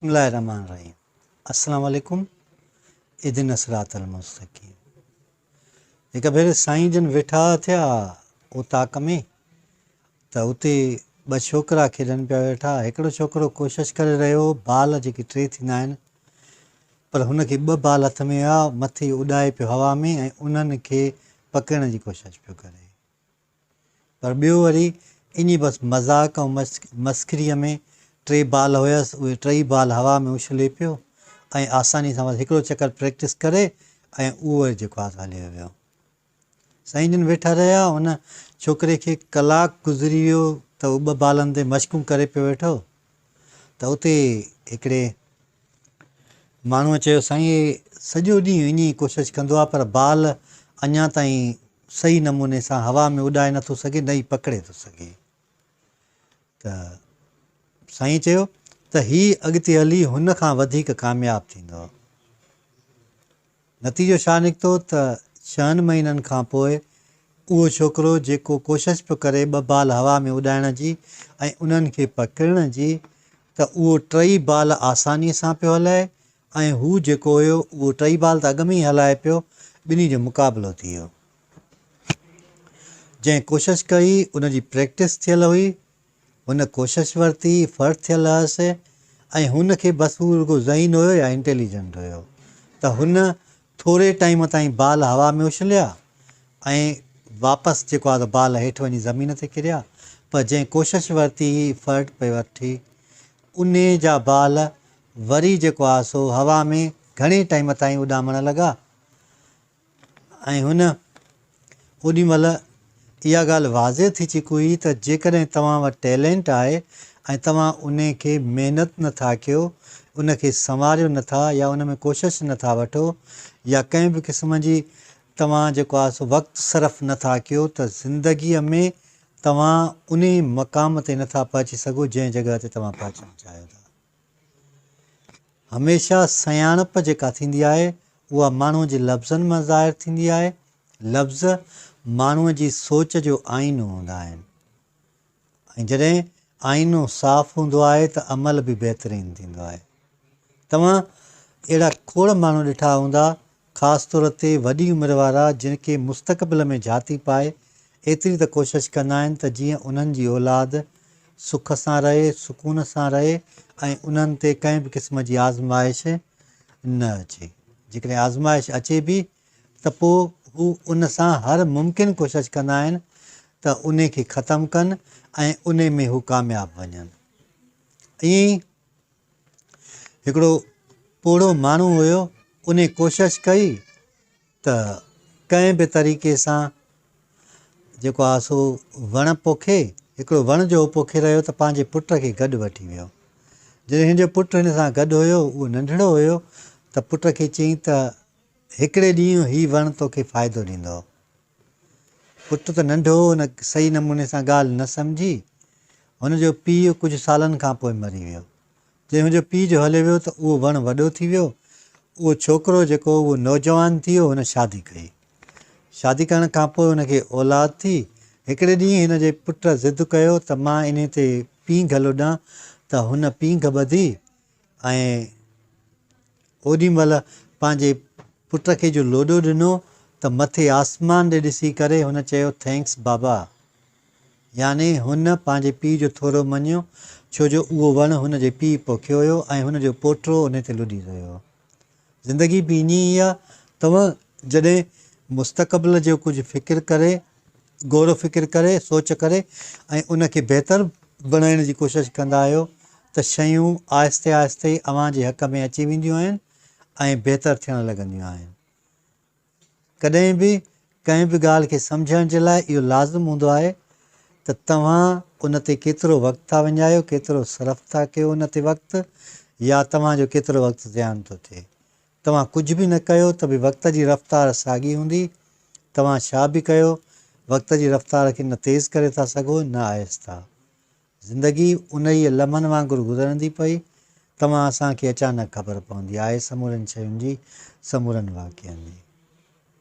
بسم الله الرحمن الرحيم السلام عليڪم اهدنا الصراط المستقيم هڪ ڀيري سائين جن ويٺا ٿيا اوطاق ۾ ته اتي ٻه ڇوڪرا کيڏن پيا ويٺا هڪڙو ڇوڪرو ڪوشش ڪري رهيو هو بال جيڪي ٽي ٿيندا آهن پر هن کي ٻه بال هٿ ۾ هئا مٿي اڏائي پيو هوا ۾ ۽ انهن کي پڪڙڻ جي ڪوشش پيو ڪري پر ٻيو وري ائين بس مذاق ۽ مسخريء ۾ ٽي بال هيس، اهي ٽئي بال هوا ۾ اڇلي پيو ۽ آساني سان بس هڪڙو چڪر پريڪٽس ڪري ۽ اهو وري جيڪو آهي سو هليو ويو. سائين جن ويٺا رهيا، ان ڇوڪري کي ڪلاڪ گذري ويو ته هو ٻه بالن تي مشقون ڪري پيو ويٺو ته اتي هڪڙي ماڻهوء چيو، سائين هي سڄو ڏينهن ائين ئي ڪوشش ڪندو آهي پر بال اڃا تائين صحيح نموني سان هوا ۾ اڏائي نٿو سگهي نه ئي پڪڙي ٿو سگهي. ته سائين چيو ته هي اڳتي هلي هن کان وڌيڪ ڪامياب ٿيندو. نتيجو ڇا نڪتو ته ڇهن مهينن کان پوء اهو ڇوڪرو جيڪو ڪوشش پيو ڪري ٻه بال هوا ۾ اڏائڻ جي ۽ انهن کي پڪڙڻ جي ته اهو ٽئي بال آسانيء سان پيو هلائي ۽ هو جيڪو هيو اهو ٽئي بال ته اڳ ۾ ئي هلائي پيو، ٻنهي جو مقابلو ٿي ويو. جنهن ڪوشش ڪئي ان جي پريڪٽس ٿيل هئي، هن ڪوشش ورتي، فرٽ ٿيل هئس ۽ هن کي بس هو رڳو ذهين هيو يا انٽيليجنٽ هيو ته هن ٿوري ٽائيم تائين بال هوا ۾ اڇليا ۽ واپس جيڪو آهي ته بال هيٺ وڃي زمين تي ڪريا پر جنهن ڪوشش ورتي هئي فرٽ پئي وٺي انهي جا بال وري جيڪو آهي سو هوا ۾ گهڻي ٽائيم تائين اڏامڻ لڳا ۽ هن اوڏي مهل اها ڳالهه واضح ٿي چڪي هئي ته جيڪڏهن توهان وٽ ٽيلينٽ آهي ۽ توهان انهي کي محنت نه ٿا ڪيو، ان کي سنواريو نه ٿا يا ان ۾ ڪوشش نه ٿا وٺو يا ڪنهن به قسم جي توهان جيڪو آهي سو وقت صرف نه ٿا ڪيو ته زندگيء ۾ توهان انهي مقام تي نه ٿا پهچي سگهو جنهن جڳهه تي توهان پهچڻ چاهيو ٿا. هميشه سياڻپ جيڪا ٿيندي آهي اها ماڻهوء جي لفظن مان ظاهر ٿيندي آهي. لفظ ماڻهوء جي سوچ جو آئينو هوندا آهن ۽ جڏهن آئينو صاف هوندو آهي ته عمل به بهترين ٿيندو آهي. توهان اهڙا کوڙ ماڻهو ڏٺا هوندا خاص طور تي وڏي عمر وارا جن کي مستقبل ۾ جهاتي پائي ايتري ته ڪوشش ڪندا آهن ته جيئن انهن جي اولاد سک سان رهي، سڪون سان رهي ۽ انهن تي ڪنهن به قسم جي آزمائش نه اچي. جيڪڏهن آزمائش اچي به ته پوء هو ان سان هر ممڪن ڪوشش ڪندا آهن ته انهي کي ختم ڪن ۽ انهي ۾ هو ڪامياب وڃن. ائين ئي هڪڙو پوڙهو ماڻهو هيو، انهي ڪوشش ڪئي ته ڪنهن به طريقي سان جيڪو آهي سو وڻ پوکي، هڪڙو وڻ جو هو پوکي رهيو ته پنهنجي پٽ کي گڏ وٺي ويو. جڏهن هن جو پٽ هن سان گڏ هيو، اهو ننڍڙو هيو ته پٽ کي چيائين ته هڪڙي ڏينهن هي وڻ توکي فائدو ڏيندو. پٽ ته ننڍو هو، هن صحيح نموني سان ڳالهه نه سمجهي. هن جو پيء ڪجهه سالن کان پوء مري ويو. جڏهن هن جو پيء جو هليو ويو ته اهو وڻ وڏو ٿي ويو. اهو ڇوڪرو جيڪو هو اهو نوجوان ٿي ويو، هن شادي ڪئي. شادي ڪرڻ کان پوء هن کي اولاد ٿي. هڪڙي ڏينهن هن جي پٽ ضد ڪيو ته مان انهي تي پينگهه لڏان ته هن پينگهه ٻڌي ۽ اوڏي مهل پنهنجي پٽ کي جو لوڏو ڏنو ته مٿي آسمان ڏي ڏسي ڪري هن چيو thanks بابا يعني هن پنهنجي پيء جو ٿورو مڃيو ڇو جو اهو وڻ هن جي پيء پوکيو هيو ۽ هن جو پوٽو انهي تي لڏي رهيو هو. زندگي به ائين ئي آ توهان جڏهن مستقبل جو ڪجهه فڪر ڪري غور و فڪر ڪري سوچ ڪري ۽ ان کي بهتر بڻائڻ جي ڪوشش ڪندا آهيو ته شيون آهستي آهستي اوهان جي حق ۾ اچي وينديون آهن ۽ بهتر ٿيڻ لڳنديون آهن. ڪڏهن به ڪنهن به ڳالهه کي سمجهڻ جي لاء اهو لازم هوندو آهي ته توهان ان تي ڪيترو وقت ٿا وڃايو، ڪيترو صرف ٿا ڪيو ان تي وقت يا توهان جو ڪيترو وقت زيان ٿو ٿئي. توهان ڪجهه به نه ڪيو ته به وقت جي رفتار ساڳي هوندي، توهان ڇا به ڪيو وقت جي رفتار کي نه تيز ڪري ٿا سگهو نه آهسته. زندگي انهيء لمحن وانگر گذرندي پئي، توهان اسان کي اچانڪ خبر پوندي آهي سمورين شين جي، سمورن واقعن جي.